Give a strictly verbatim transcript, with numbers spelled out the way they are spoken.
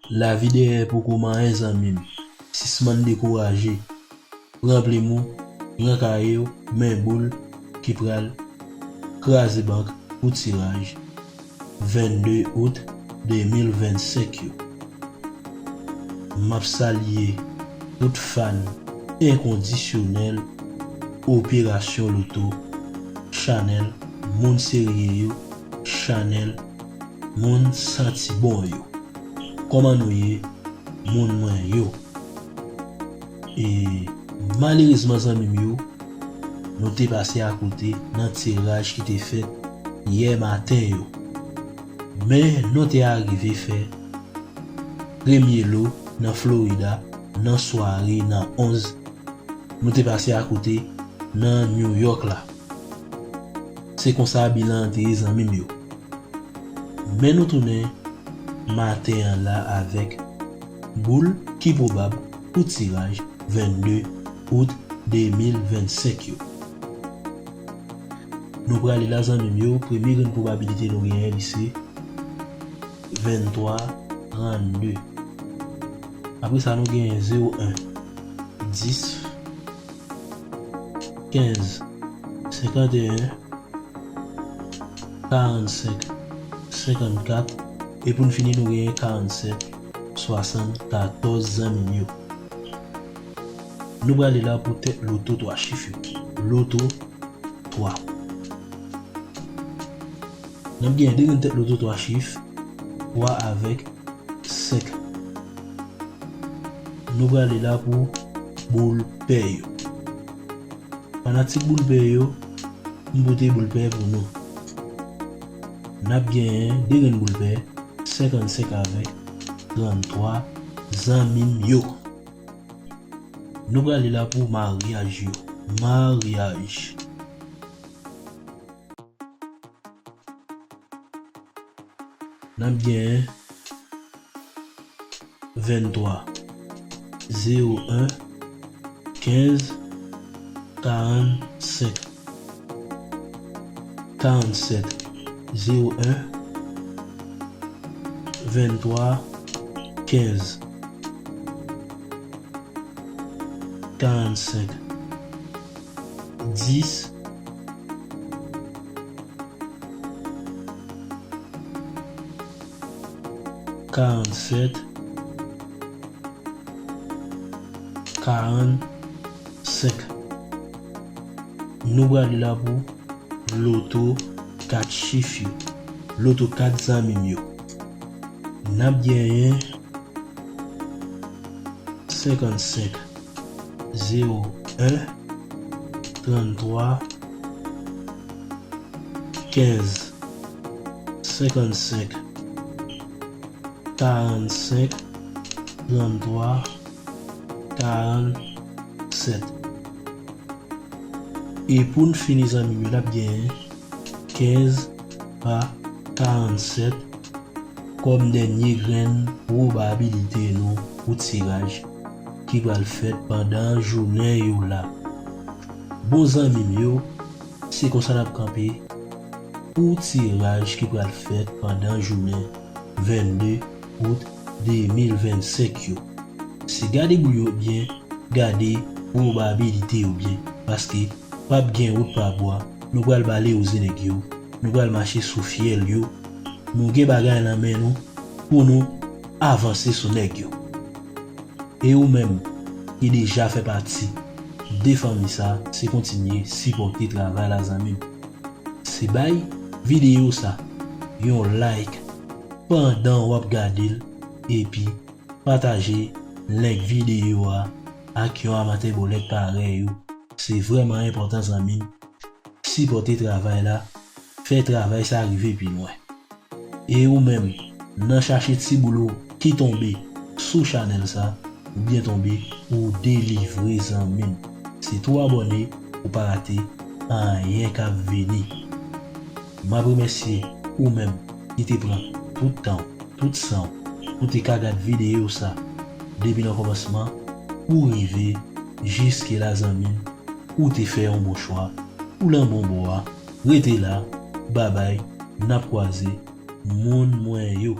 Lavi dèyè poko manyen, zanmi m. Sispann dekouraje. Pran plim ou, pran kaye w, men boul ki pral kraze bank pou tiraj vennde out de mil vennsenk yo. M ap salye tout fan enkondisyonèl Operasyon Loto, chanèl moun serye yo, chanèl moun santi bon yo. Kòman nou ye, moun mwen yo? E malerezman, zanmi m yo, nou te pase akote nan tiraj ki te fèt yè maten yo. Men nou te arive fè premye lo nan Florida nan sware nan onz. Nou te pase akote nan New York la. Se konsa bilan an te ye, zanmi m yo. Men nou tounen maten an la avèk boul ki pwobab pou tiraj vennde out de mil vennsenk yo. Nou prale la, zanmi m yo, premye grenn pwobabilite nou genyen, li se venntwa, trannde. Apre sa, nou genyen zewo en, dis, kenz, senkanteyen, karannsenk, senkannkat, e pou n fini, nou genyen karannsèt, swasannkatòz, zanmi m yo. Nou prale la pou tèt loto twa chif yo. Loto twa. N ap gen de grenn tèt loto twa chif, twa avèk senk. Nou prale la pou boul pè yo. Fanatik boul pè yo, m pote boul pè pou nou. N ap genyen de grenn boul pè, senkannsenk avèk tranntwa, zanmi m yo. Nou prale la pou maryaj yo. Maryaj. N ap genyen venntwa, zewo en, kenz, karannsenk, karannsèt, zewo en, venntwa, kenz, karannsenk, dis, karannsèt, karannsenk. Nou prale la pou loto kat chif yo. Loto kat, zanmi m yo. N ap genyen senkannsenk, zewo en, tranntwa, kenz, senkannsenk, karannsenk, tranntwa, karannsèt. E pou n fini, zanmi m yo, n ap genyen kenz pa karannsèt kòm dènye grenn pwobabilite nou pou tiraj ki pral fèt pandan jounen yo la. Bon, zanmi m yo, se konsa n ap kanpe pou tiraj ki pral fèt pandan jounen vennde out de mil vennsenk yo. Se gade boul yo byen, gade pwobabilite yo byen, paske p ap gen wout pa bwa, nou pral bale woze nèg yo, nou pral mache sou fyèl yo, nou gen bagay nan men nou pou nou avanse sou nèg yo. E ou menm ki deja fè pati de fanmi sa, se kontinye sipòte travay la, zanmi m. Se bay videyo sa yon like pandan w ap gade l, epi pataje link videyo a ak yon amatè bòlèt parèy ou. Se vrèman enpòtan, zanmi m. Sipòte travay la, fè travay sa rive pi lwen. E ou menm, nan chache ti boul ou ki tonbe sou chanèl sa, oubyen tonbe ou delivre, zanmi m. Se tou abòne pou pa rate anyen k ap vini. M ap remèsye ou menm ki te pran tout tan w, tout san w pou te ka gad videyo sa depi nan kòmansman pou rive jiske la, zanmi m. Ou te fè yon bon chwa, ou lan bon bò a. Rete la, babay, n ap kwaze, moun mwen yo.